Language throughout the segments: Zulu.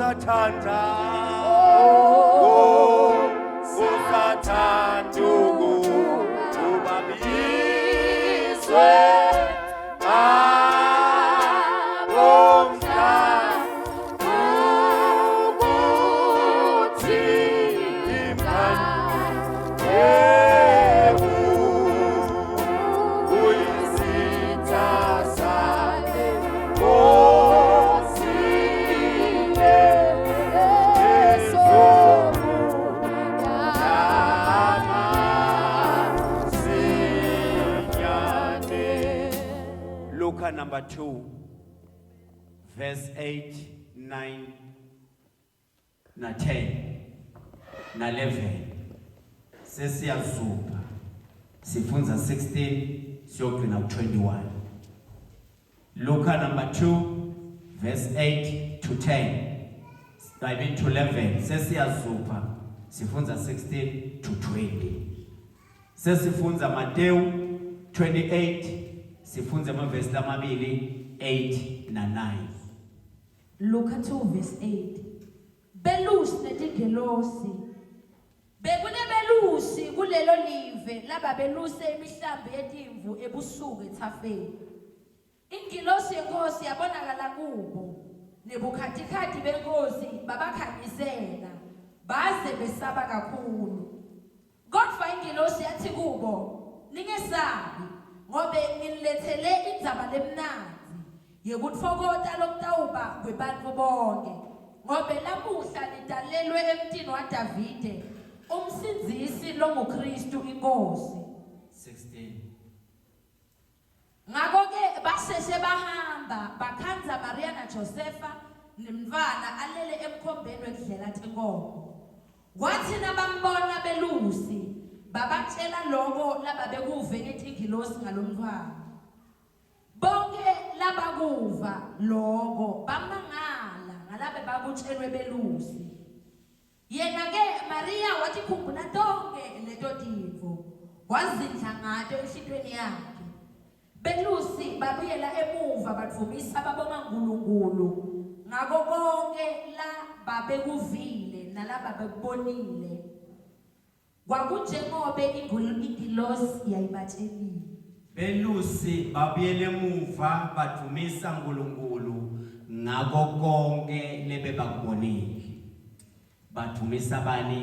Usathanda, usathanda ukubabizwe abomhlaba ukuthi imali uyisitha sale Nkosi Luka number 2 verse 8 9 na 10 na 11. Sesiyazupha, sifunza 16 siyogcina ku21. Luka number 2 verse 8 to 10, I mean to 11. Sesiyazupha, sifunza 16 to 20. Sesifunza Mateyu 28, sifunza amavesi lamabili, 8 na 9. Luka 2 verse 8. Belusi netingelosi. Bekunebelusi kulelo live lababeluse imihlambi yetimvu ebusuku ethafeni. Ingilosi yenkosi yabonakala kubo. Nebukhatikhati benkosi babakhanyisela baze besaba kakhulu. Kodwa ingilosi yathi kubo, "Ningesabi, ngobe nginilethele indzaba lemnandzi yekutfokota lokutawuba kwebantfu bonke. Ngobe lamuhla nitalelwe emtini waDavide umsindzisi longuKristu iNkosi." 16. Ngakho-ke basheshe bahamba bakhandza Maria naJosefa nemntfwana alele emkhombeni wekudlela tinkomo. Kwathi nabambona belusi babatshela loko lababekuve ngetingilosi ngalomntfwana. Bonke labakuva loko bamangala ngalabe bakutshelwe belusi. Yena-ke Maria watikhumbula tonkhe leto tintfo, wazindla ngato enhlitiyweni yakhe. Belusi babuyela emuva badvumisa babonga Nkulunkulu ngako konkhe lababekuvile nalababekubonile. Kwakunjengobe ingilosi yayibatjelile. Belusi babuyela emuva badvumisa Nkulunkulu ngako konke lebebakubonile. Badvumisa bani?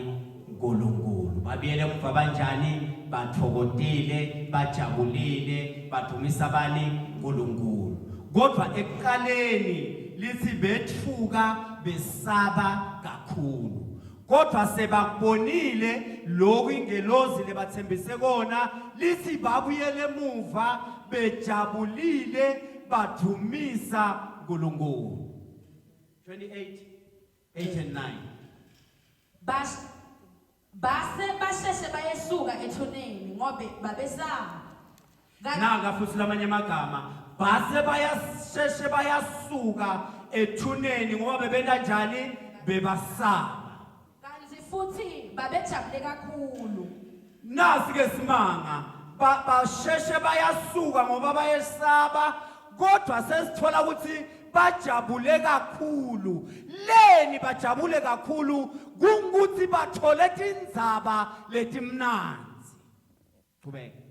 Nkulunkulu. Babuyela emuva banjani? Batfokotile, bajabulile, badvumisa bani? Nkulunkulu. Kodwa ekuqaleni lithi betfuka besaba kakhulu. Kodwa sebakubonile lokhu ingelozi lebathembise kona, lithi babuyele emuva bejabulile badumisa uNkulunkulu. 28 8 and 9. Bas base basheshe bayesuka ethuneni ngobe babesaba. Naka futhi lamanye amagama, base bayasheshe bayasuka ethuneni ngoba bebenta njani? Bebasaba. Kanti futhi babejabule kakhulu. Nasi ke simanga, basheshe bayasuka ngoba bayesaba, kodwa sesithola ukuthi bajabule kakhulu. Leni bajabule kakhulu? Kungukuthi bathole tindzaba letimnandzi. Qhubeka.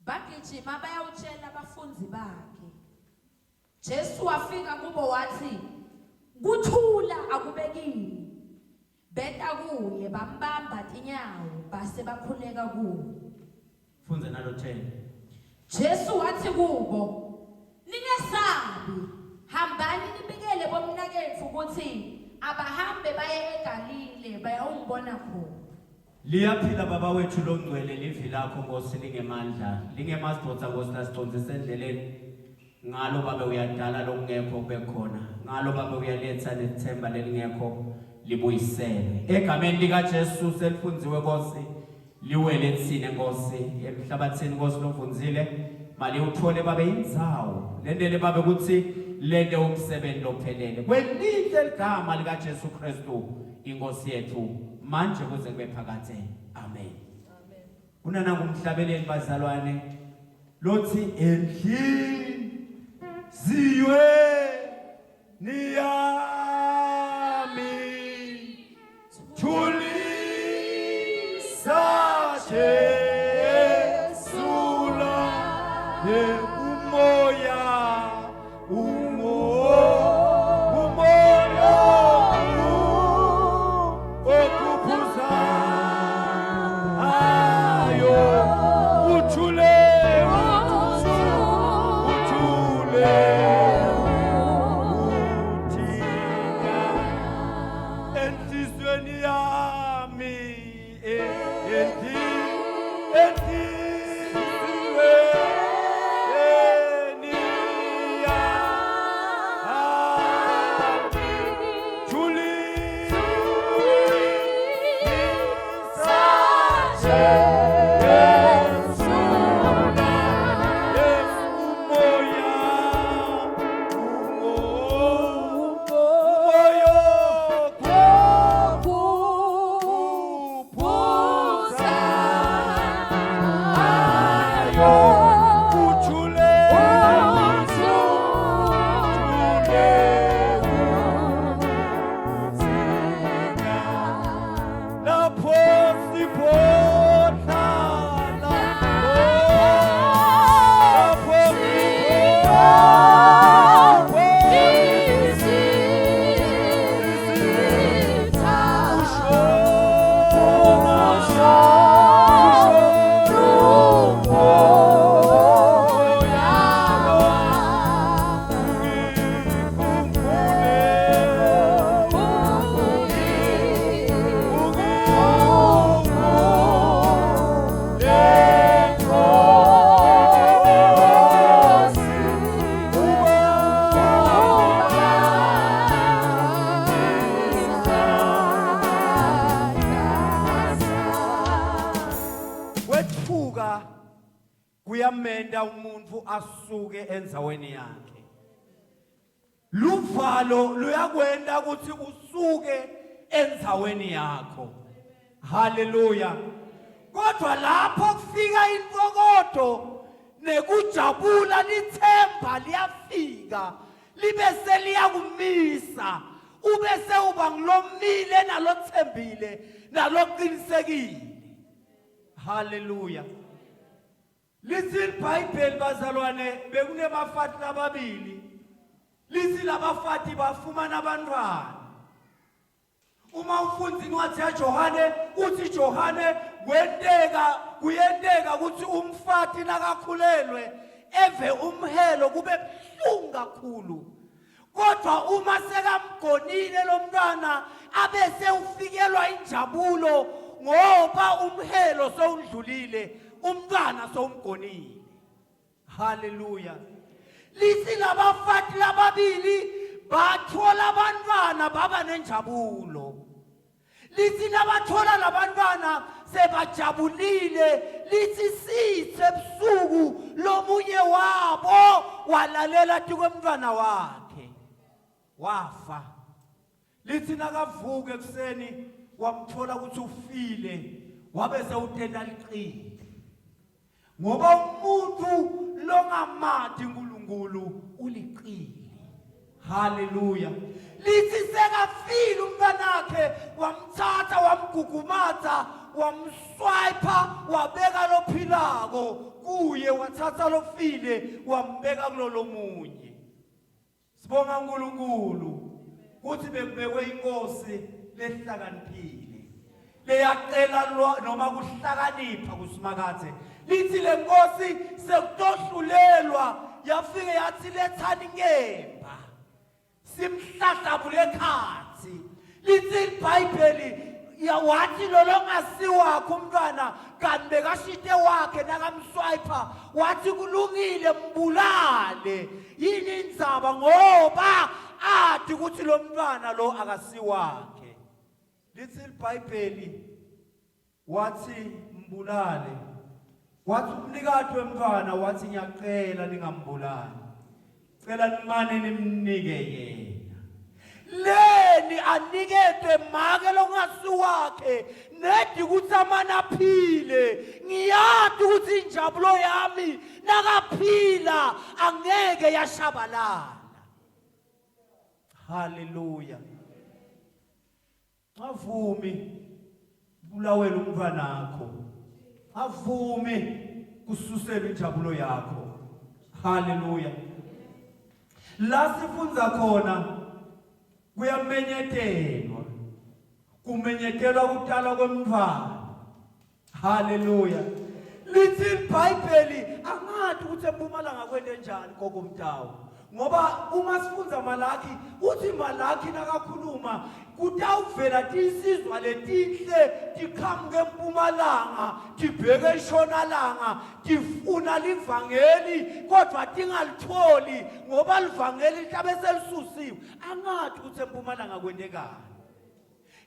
Bagijima bayawutshela abafundzi bakhe. Jesu wafika kubo wathi, "Kuthula akube kini." Beta kuye bambamba tinyawo base bakhuleka kuye. Fundza nalo 10. Jesu wathi kubo, "Ningesabi, hambani nibikele bomnaketfu ukuthi abahambe baye eGalile bayawungibona khona." Liyaphila baba wethu longcwele livi lakho Nkosi, lingemandla, lingemasidvodza Nkosi lasicondzisa endleleni. Ngalo babe uyadala lokungekho kube khona, ngalo babe uyaletha nethemba lelingekho libuyiselwe. Egameni likaJesu selifundziwe Nkosi, liwele thina Nkosi emhlabathini Nkosi lofundzile, maliwuthole babe indzawo lendele babe kutsi lente umsebenzi lophelele kwelihle ligama likaJesu Kristu inkosi yethu, manje kuze kube phakadze, amen. Kunana ngumhlabeleli bazalwane lothi endlini ziywe niyami. luyamenda umuntu asuke endzaweni yakhe. Luvalo luyakwenda ukuthi usuke endzaweni yakho. Haleluya. Kodwa lapho kufika intokodo nekujabula lithemba liyafika libe seliyakumisa ube sewuba ngilomile nalothembile naloqinisekile. Haleluya. Lithi iBhayibheli bazalwane bekunebafati lababili. Lithi labafati bafumana abantwana. Uma ufunda incwadi yaJohane uthi Johane kwenteka kuyenteka ukuthi umfati nakakhulelwe eve umhelo kube buhlungu kakhulu. Kodwa uma sekamgonile lo mntwana abese ufikelwa injabulo ngoba umhelo sowundlulile umntwana sowumgonile. Haleluya. Lithi labafati lababili bathola abantwana baba nenjabulo. Lithi nabathola labantwana sebajabulile lithi sithe ebusuku lomunye wabo walalela tikwemntwana wakhe wafa. Lithi nakavuka ekuseni wamthola ukuthi ufile wabe sewutenta liqili. Ngoba umuntu longamadi uNkulunkulu uliqili. Haleluya. Lithi sekafile umntanakhe wamthatha wamgugumatha wamswipe wabeka lophilako kuye wathatha lofile wambeka kulolomunye. Sibonga uNkulunkulu ukuthi bekubekwe inkosi lehlakaniphile leyacela noma kuhlakanipha kusimakathe lithi lenkosi sekutohlulelwa yafike yathi lethani inkemba simhlahlabule ekhathi lithi iBhayibheli wathi lo longasiwakhe umntwana kanti bekashite wakhe nakamswiper wathi kulungile mbulale yini indzaba ngoba athi ukuthi lo mntwana lo akasiwakhe lithi iBhayibheli wathi mbulale wathi umnikati wemntwana wathi ngiyacela ningambulali cela nimane nimnike yena leni aniketwe make lokungasiwakhe nedi ukuthi amane aphile ngiyati ukuthi injabulo yami nakaphila angeke yashabalala. Haleluya. Avumi bulawela umntwanakho. Avumi kususela injabulo yakho. Haleluya. La sifunza khona kuyamenyetelwa. Kumenyetelwa kutalwa kwemntwana. Haleluya. Lithi iBhayibheli angathi ukuthi eMpumalanga kwente njani gogo Mtawu. Ngoba uma sifunza Malaki uthi Malaki nakakhuluma kutawuvela tinsizwa letinhle tiqhamuke eMpumalanga tibheke eNtshonalanga tifuna livangeli kodwa tingalitholi ngoba livangeli lihlabe selisusiwe. Angathi ukuthi eMpumalanga kwentekani.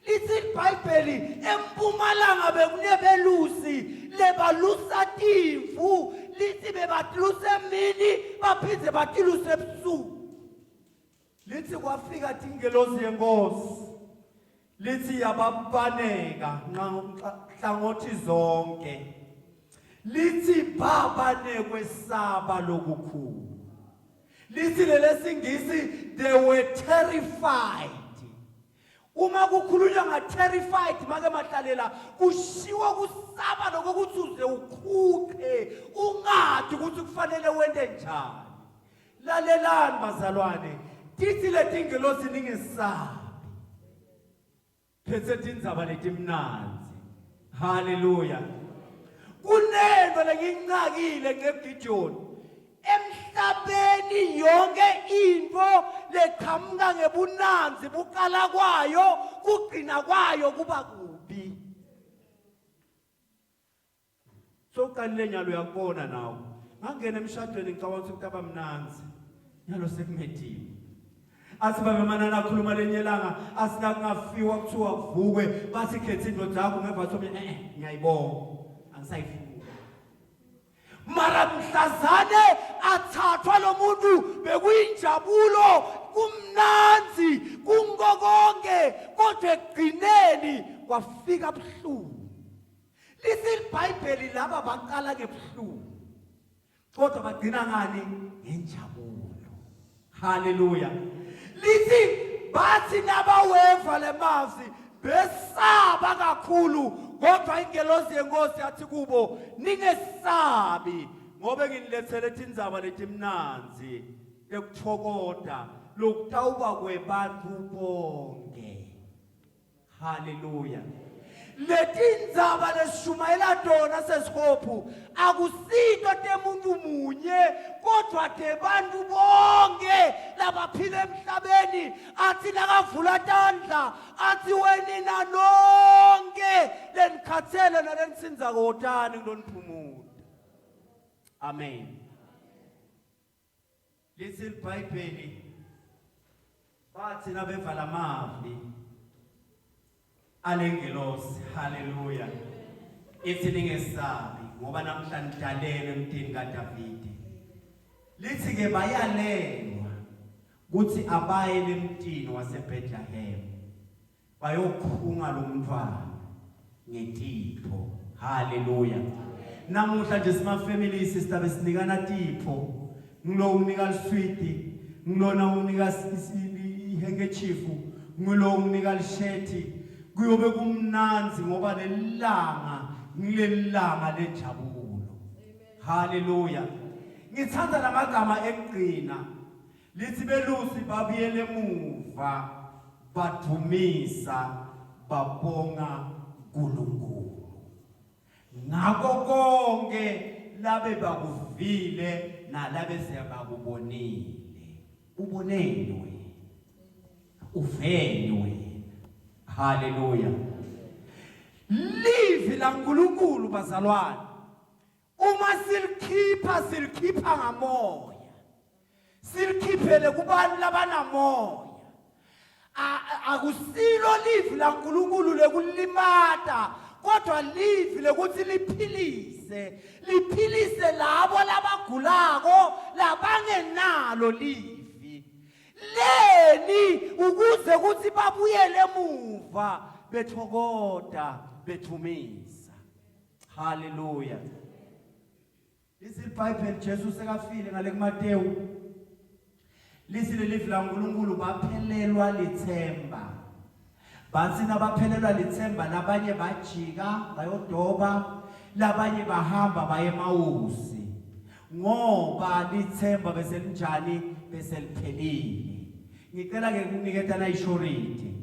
Lithi iBhayibheli empumalanga bekunebelusi lebalusa timvu lithi bebatilusa emini baphinde batiluse ebusuku. Lithi kwafika tingelosi yenkosi lithi yababaneka nhlangothi zonke lithi baba nekwesaba lokukhulu. Lithi lelesingisi they were terrified. Uma kukhulunywa nga-terrified make mahlalela kushiwo kusaba lokho ukuthi uze uqhuqhe ungadi ukuthi kufanele wente njani. Lalelani bazalwane, tithi letingelosi ningesabi. Phethe tindzaba letimnandzi. Haleluya. Kunento lengincakile ngeGideon. Emhlabeni yonke into leqhamuka ngebunanzi buqala kwayo kugcina kwayo kuba kubi. Sowuqalile nyalo uyakubona nawe. Ngangena emshadweni ngicabanga ukuthi kutaba mnanzi. Nyalo sekumediwe. Athi babe manana akhuluma lenye ilanga athi la kungafiwa kuthiwa kuvukwe bathi khetha indoda yakho ngeva thomi eh, eh ngiyayibonga angisayifuni. Mara mhlazane athathwa lo muntu bekuyinjabulo kumnanzi kunko konke kodwa ekugcineni kwafika buhlungu. Lithi iBhayibheli laba baqala ngebuhlungu kodwa bagcina ngani? Ngenjabulo. Haleluya. Lithi bathi nabaweva lemazwi besaba kakhulu kodwa ingelosi yenkosi yathi kubo ningesabi ngobe nginilethele tindzaba letimnandzi tekuthokoda lokutawuba kwebantu bonke. Haleluya. Letindzaba lesishumayela tona sesihophu akusito temuntu munye kodwa tebantu bonke labaphila emhlabeni athi nakavula tandla athi wenina nonke lenikhathele nalenisinza kotani kuloniphumuta. Amen. Lithi iBhayibheli bathi nabeva lamavi alengelosi haleluya ithi ningesabi ngoba namhla nidalelwe emtini kaDavide lithi ke bayalelwa kuthi abaye emtini waseBethlehem bayokhunga lo mntwana ngetipho haleluya namuhla nje sima family sister besinikana tipho ngilo unika liswidi ngilona unika ihandkerchief ngilo unika lishethi kuyobe kumnanzi ngoba lelanga ngilelanga lenjabulo haleluya ngithanda lamagama ekugcina Lithi belusi babuyele emuva badumisa babonga uNkulunkulu ngako konke labe bakuvile nalabe siyabakubonile. Uboneni wena? Uveni wena? Haleluya. Livi laNkulunkulu bazalwane Uma silikhipha silikhipha ngamoya. Silikhiphele kubantu labanamoya. Akusilo livi laNkulunkulu lekulimata kodwa livi lekuthi liphilise liphilise labo labagulako labangenalo livi leni ukuze kuthi babuyele emuva bethokoda bethumisa. Haleluya. Lithi iBhayibheli Jesu sekafile ngale kuMatewu. Lithi lelivi laNkulunkulu baphelelwa lithemba. Bathi nabaphelelwa lithemba labanye bajika bayodoba labanye bahamba baye emawusi ngoba lithemba bese linjani bese liphelile. Ngicela ke ukuniketana ishoriti.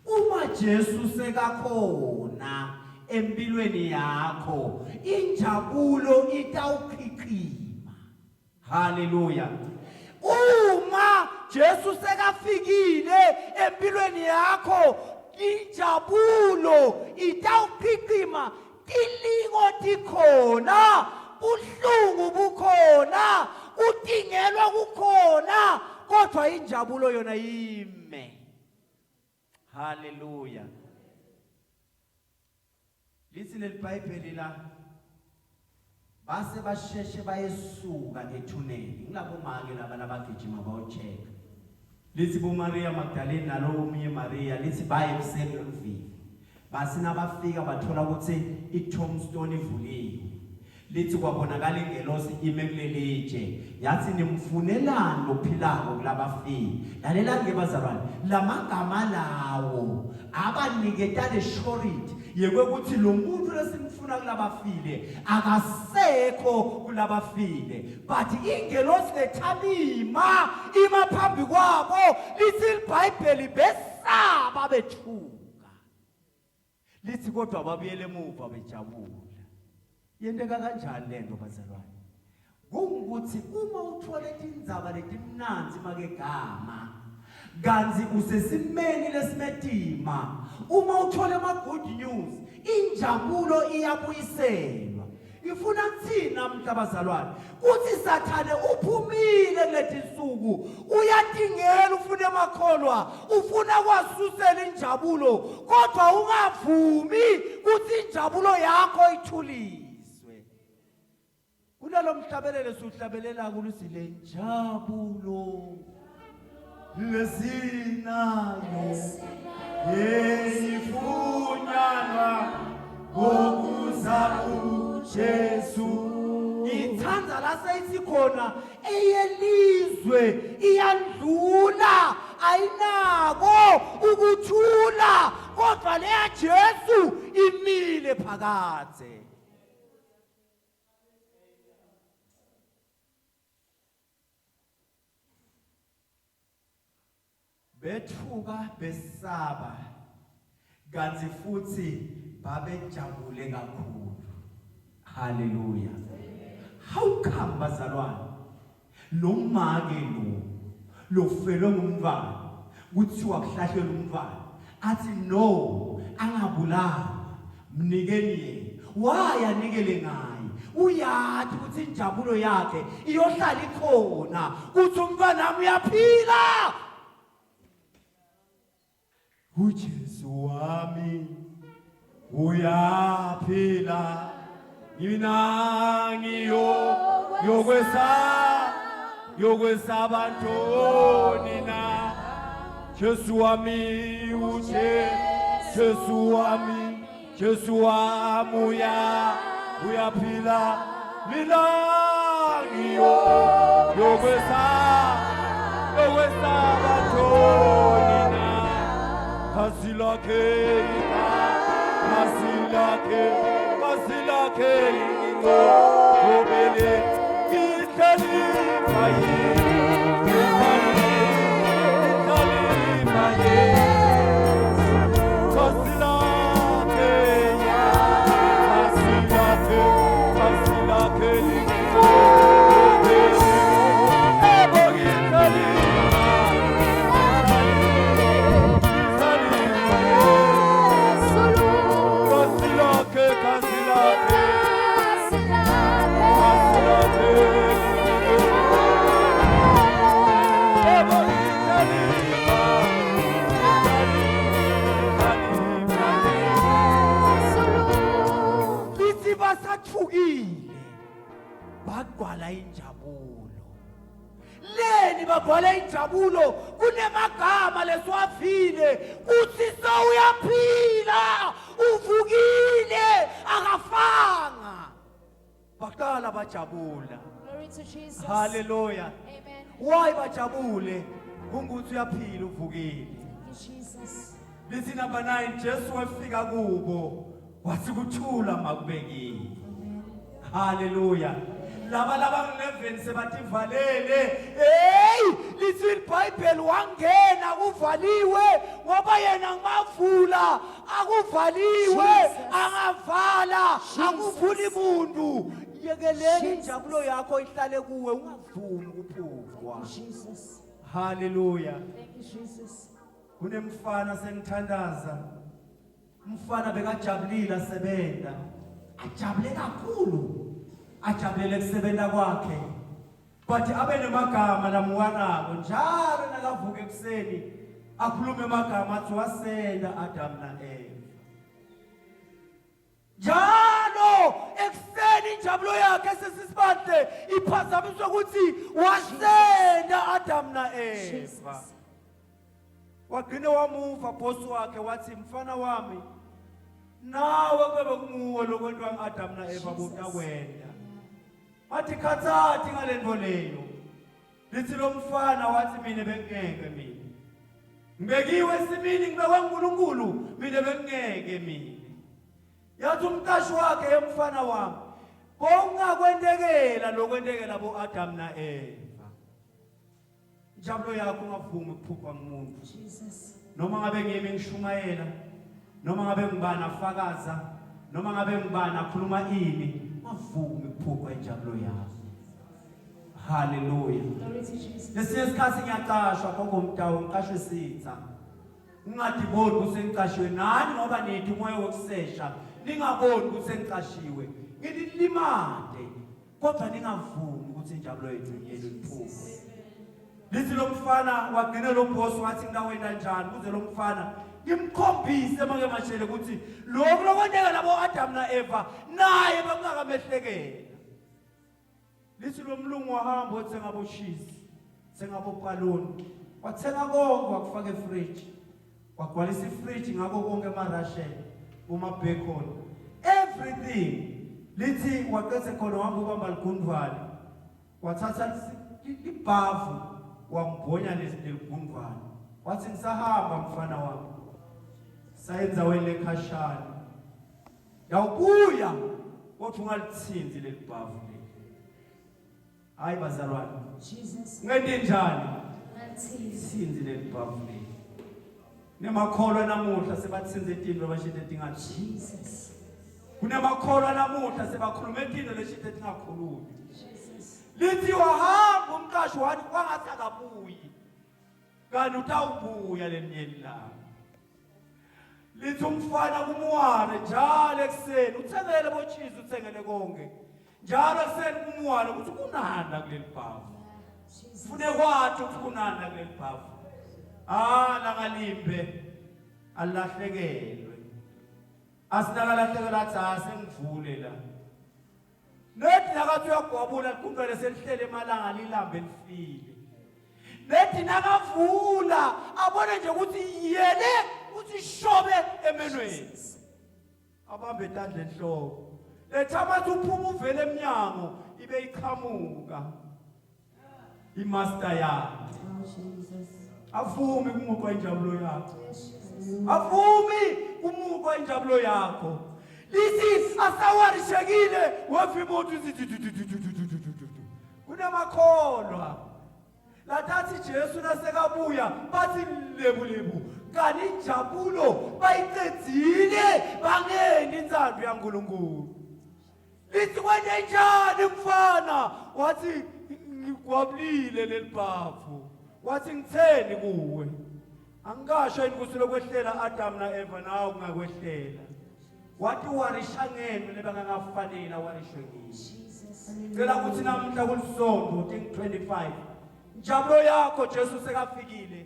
Uma Jesu sekakhona empilweni yakho, injabulo itawuchichima. Haleluya. Uma Jesu sekafikile empilweni yakho, injabulo itawuchichima, tilingo tikhona, buhlungu bukhona, kutingelwa kukhona, kodwa injabulo yona ime. Haleluya. Lithi leli Bhayibheli la base basheshe bayesuka ethuneni. Ngilabo make laba labagijima bayocheck. Lithi boMaria Magdalene nalowo omunye Maria lithi baye ekuseni loluvivi. Bathi nabafika bathola ukuthi i-tombstone ivuliwe. Lithi kwabonakala ingelosi ime kulelitshe yathi nimfunelani lophilako kulabafile. Lalelani ke bazalwane, lamagama lawo abaniketa le surety yekwekuthi lo muntu lesimfuna kulabafile akasekho kulabafile but ingelosi lethabima ima phambi kwabo lithi iBhayibheli besaba bethuka lithi kodwa babuyele emuva bejabula yenteka kanjani lento bazalwane kungukuthi uma uthole tindzaba letimnandzi make gama kanti usesimeni lesimetima uma uthole ama good news injabulo iyabuyiselwa Ngifuna kuthini namuhla bazalwane? Kuthi Sathane uphumile kuletinsuku, uyatingela ufuna emakholwa, ufuna kwasusela injabulo, kodwa ungavumi kuthi injabulo yakho ithuliswe. Kunalo mhlabelelo siwuhlabelela kuluthi le njabulo lesinayo eyifunyanwa ngokuza uJesu. Ithanda la seyithi khona eyelizwe iyandlula ayinako ukuthula kodwa leya Jesu imile phakadze. Bethuka besaba kanti futhi babejabule kakhulu. Haleluya. How come bazalwane lo make lo lofelwe ngumntwana kuthiwa kuhlahlelwe umntwana athi no angabulawa mnikeni yena why anikele ngaye uyathi ukuthi injabulo yakhe iyohlala ikhona kuthi umntwana wami uyaphila uJesu wami uyaphila mina ngiyo yokwesa yokwesaba ntoni na Jesu wami uje Jesu wami Jesu wami uya uyaphila mina ngiyo yokwesa yokwesaba ntoni na Kasi lakhe kasi lakhe kasi lakhe ingqobele ihlalifa Lithi basathukile bagcwala injabulo leni bagcwala injabulo kunemagama lesiwavile kuthi sewuyaphila uvukile akafanga baqala bajabula Glory to Jesus. Haleluya Amen. why bajabule kungukuthi uyaphila uvukile Thank you, Jesus. Lithi number 9 Jesu wafika kubo wathi kuthula makube kini. Haleluya. Laba laba ngu-11 sebativalele. Hey, lithi iBhayibheli wangena kuvaliwe ngoba yena ngimavula akuvaliwe angavala akuvuli muntu. Yekeleni injabulo yakho ihlale kuwe ungavumi ukuphukwa. Jesus. Haleluya. Thank you, Jesus. Kunemfana sengithandaza. Umfana bekajabulile asebenza. Ajabule kakhulu. Ajabulele kusebenza kwakhe. But abe nemagama lamuwanako njalo nakavuka ekuseni akhulume amagama athi wasenda Adam na Eva. Njalo ekuseni injabulo yakhe sesisibanhle iphazamiswa ukuthi wasenda Adam na Eva. Wagcine wamuva boss wakhe wathi mfana wami nawe kube bekunguwe lokwentwa ngu-Adam na Eva botakwenda. Wathi khathathi ngale nto leyo. Lithi lo mfana wathi mina bengeke mina. Ngibekiwe esimini ngibekwe uNkulunkulu mina bengeke mina. Yathi umqashi wakhe emfana wami kongakwendekela lokwentekela bo-Adam na Eva. Injabulo yakho ungavumi ukuphupha ngumuntu. Jesus. Noma ngabe ngimi ngishumayela, noma ngabe ngibani afakaza, noma ngabe ngibani akhuluma ini, ungavumi ukuphupha injabulo yakho. Hallelujah. Glory to Jesus. Lesinye isikhathi ngiyaqashwa gogo Mdawu ngiqashwe sitha. Ngingadiboni ukuthi sengiqashiwe nani ngoba nithi umoya wokusesha ningaboni ukuthi sengiqashiwe. Ngililimade kodwa ningavumi ukuthi injabulo yethu yenu iphume. Lithi lo mfana wagcina lo boss wathi ngawenda njani kuze lo mfana ngimkhombise make mashele ukuthi lokhu lokwenteka labo Adam na Eva naye bekungakamehlekelwa. Lithi lo mlungu wahamba wathenga boshizi, thenga bopaloni, wathenga konke wakufaka efridge. Wagcwalisa ifridge ngako konke ama-Russian, uma-bacon, everything. Lithi waqedze khona wahamba ubamba ligundwane. Wathatha libhavu wambhonya leligundwane. Wathi ngisahamba mfana wami. Sayenzaweni lekhashana. Yawubuya kodwa ungalithinti leli bhavu leli. Hayi bazalwane. Jesus. Ngente njani? Ngalithinti. Thinti leli bhavu leli. Nemakholwa namuhla sebathinze itinto abashite tingathi. Jesus. Kunemakholwa namuhla sebakhuluma itinto leshite tingakhulumi. Jesus. Lithi wahamba umqashi wathi kwangathi akabuyi. Kanti utawubuya lelinye ilanga. Lithi umfana kumuwane njalo ekuseni uthengele botshizi uthengele konke. Njalo ekuseni kumuwane ukuthi kunani kuleli bhavu. Jesus. Fune kwathi ukuthi kunani kuleli bhavu. Ah langalimbe alahlekelwe. Asinakalahlekela athi asengivule la. Nethi nakathi uyagwabula liqumbele selihlele emalanga lilambe lifile. Nethi nakavula abone nje ukuthi yene uthi shobe emenweni. Abambe etandla enhloko. Letha mathi uphuma uvele emnyango ibe iqhamuka. Imaster yakhe. Oh Jesus. Avumi kumuka injabulo yakho. Yes, Jesus. Avumi kumuka injabulo yakho. Lithi asawarishekile weva imoto ithi kunamakholwa. Latathi Jesu nasekabuya bathi lebu lebu kanti injabulo bayiqedile bangeni intsando yaNkulunkulu. Lithi kwente njani mfana? Wathi ngigwabulile leli bhavu. Wathi ngitheni kuwe? Angikasho yini ukuthi lokwehlela Adam na Eva nawe kungakwehlela. Wathi warisha ngenu lebangangafanele awarishwe ngini. Jesus. Cela ukuthi namuhla kulisonto 25. Injabulo yakho Jesu sekafikile.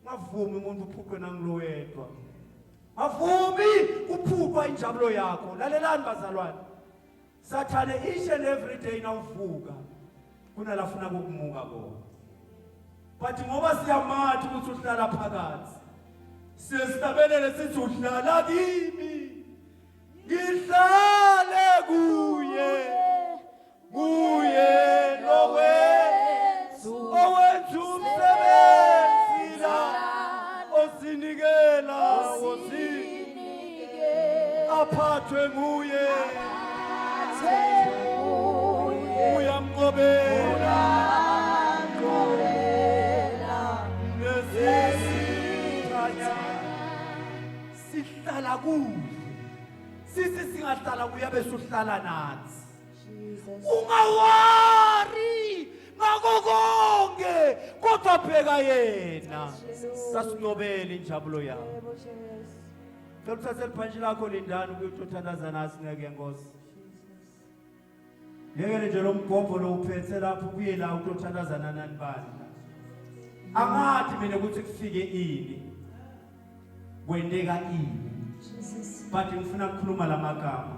Ungavumi umuntu uphuqwe nangulo wedwa. Avumi kuphuqwa injabulo yakho. Lalelani bazalwane. Sathane each and every day nawuvuka kunalafuna ukumuka kona. But ngoba siyamathi ukuthi uhlala phakathi. Siyesihlabelele sithi uhlala kimi. Ngihlale kuye. Kuye lowethu owenza umsebenzi la osinikela wosi aphathwe nguye uyamqobela nesithanya sihlala kuye sithi singahlala kuye bese uhlala nathi. Jesus. Ungawari ngako konke kodwa bheka yena. Sasinqobela injabulo yakho. Yebo Jesu. Cela uthathe libhantshi lakho lindani ukuyothandaza nasi ngeke Nkosi. Yekele nje lo mgobho lo uphethe lapho ubuye la ukuyothandaza nani bandla. Angathi mina ukuthi kufike ini. Kwenteka ini. Jesus. But ngifuna ukukhuluma lamagama.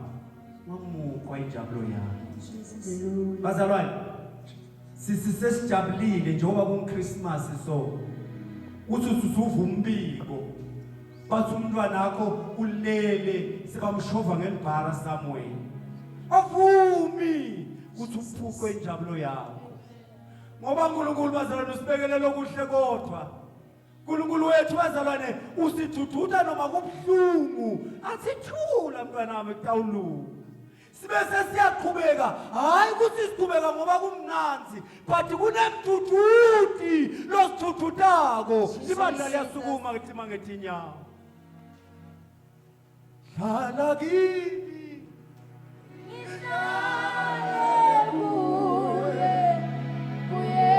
Wamukwa injabulo yakho. Jesus. Bazalwane, sisi sesijabulile njengoba kunChristmas so. Uthi usuva umbiko. Bathi umntwana wakho ulele sebamshova ngelibhara somewhere. Avumi ukuthi uphuqwe injabulo yakho. Ngoba uNkulunkulu bazalwane usibekele lokuhle kodwa. uNkulunkulu wethu bazalwane usidududa noma kubuhlungu. Athi thula mntwana wami kutawulunga. Sibe sesiyaqhubeka hayi ukuthi siqhubeka ngoba kumnanzi but kunemdududi losithududako ibandla liyasukuma kuthi ngetinyawo hlala kimi Ngihlale kuye, kuye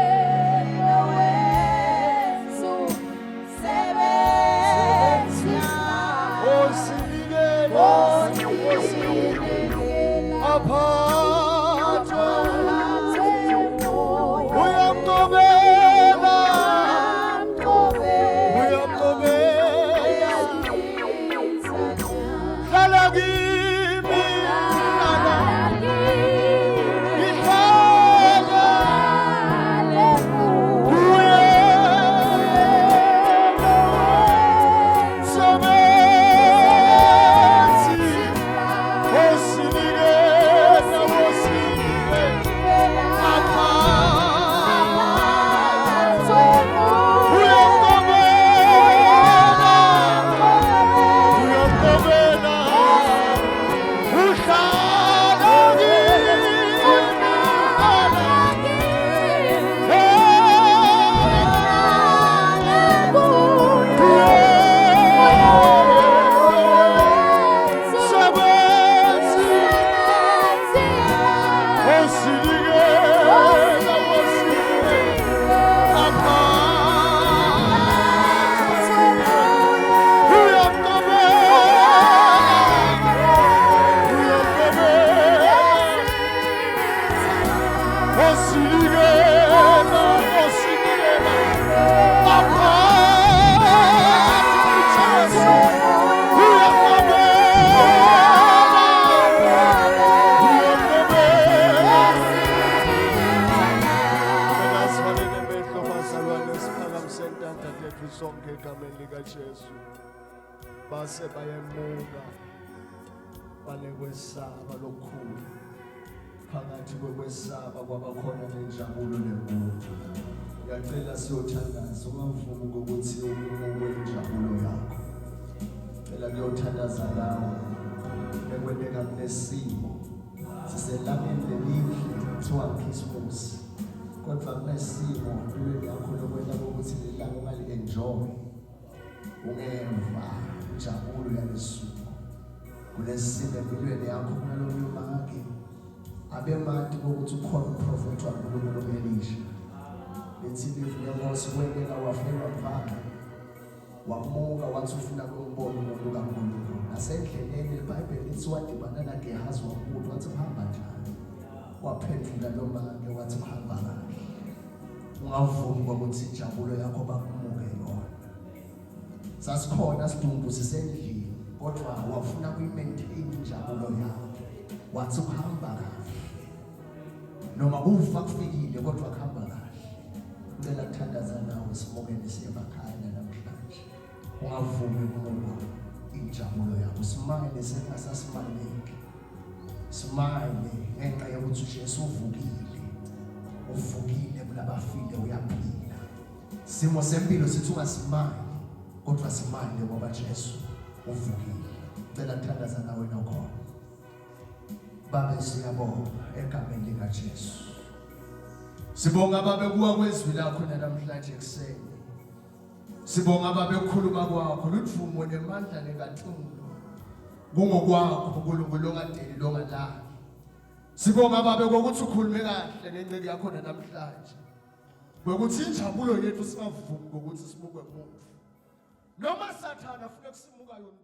lowethu, sebenzi Osinikela aphathwe uyamqobela uyamqobela hlala kimi hlala Base bayemuka banekwesaba lokukhulu. Phakathi kokwesaba kwabakhona nenjabulo lenkulu. Ngiyacela siyothandaza, ungavumi ukuthi umukwe injabulo yakho. Cela kuyothandaza nawe. Ekwenteka kunesimo. Siselangeni lelihle kuthiwa Christmas. Kodwa kunesimo empilweni yakho lokwenta ukuthi lelanga ungali-enjoy. Ungeva injabulo yalesuku. Kunesimo empilweni yakho kunalomunye umake abemati kokuthi ukhona umprofethi waNkulunkulu u-Elisha. Lithi livi lenkosi kwenteka wafelwa mfana. Wamuka wathi ufuna ukumbona umuntu kaNkulunkulu. Nasendleleni iBhayibheli lithi wadibana naGehazi wambuza wathi uhamba njani. Waphendula lo make wathi uhamba kahle. Ungavumi ukuthi injabulo yakho bakumuke yona. Sasikhona sidumbu sisendlini kodwa wafuna kuyi-maintain injabulo yakhe. Wathi uhamba kahle. Noma kufa kufikile kodwa kuhamba kahle. Ngicela kuthandaza nawe simukele siye emakhaya namhlanje. Ungavumi kumukwa injabulo yakho. Smile sengasasimaleki. Smile ngenxa yokuthi uJesu uvukile. Uvukile kulabafile uyaphila. Simo sempilo sithi ungasimali kodwa simile ngoba Jesu uvukile. Ngicela kuthandaza nawe nokhona. Babe siyabonga egameni lika Jesu. Sibonga babe kuwa kwezwi lakho namhlanje ekuseni. Sibonga babe ukukhuluma kwakho ludvumo nemandla nenkathungo. Kungokwakho uNkulunkulu ongadeli longalali. Sibonga babe kokuthi ukhulume kahle ngenceke yakho namhlanje. Ngokuthi injabulo yethu singavumi ngokuthi simukwe umuntu. Noma sathana afuna kusimuka yona.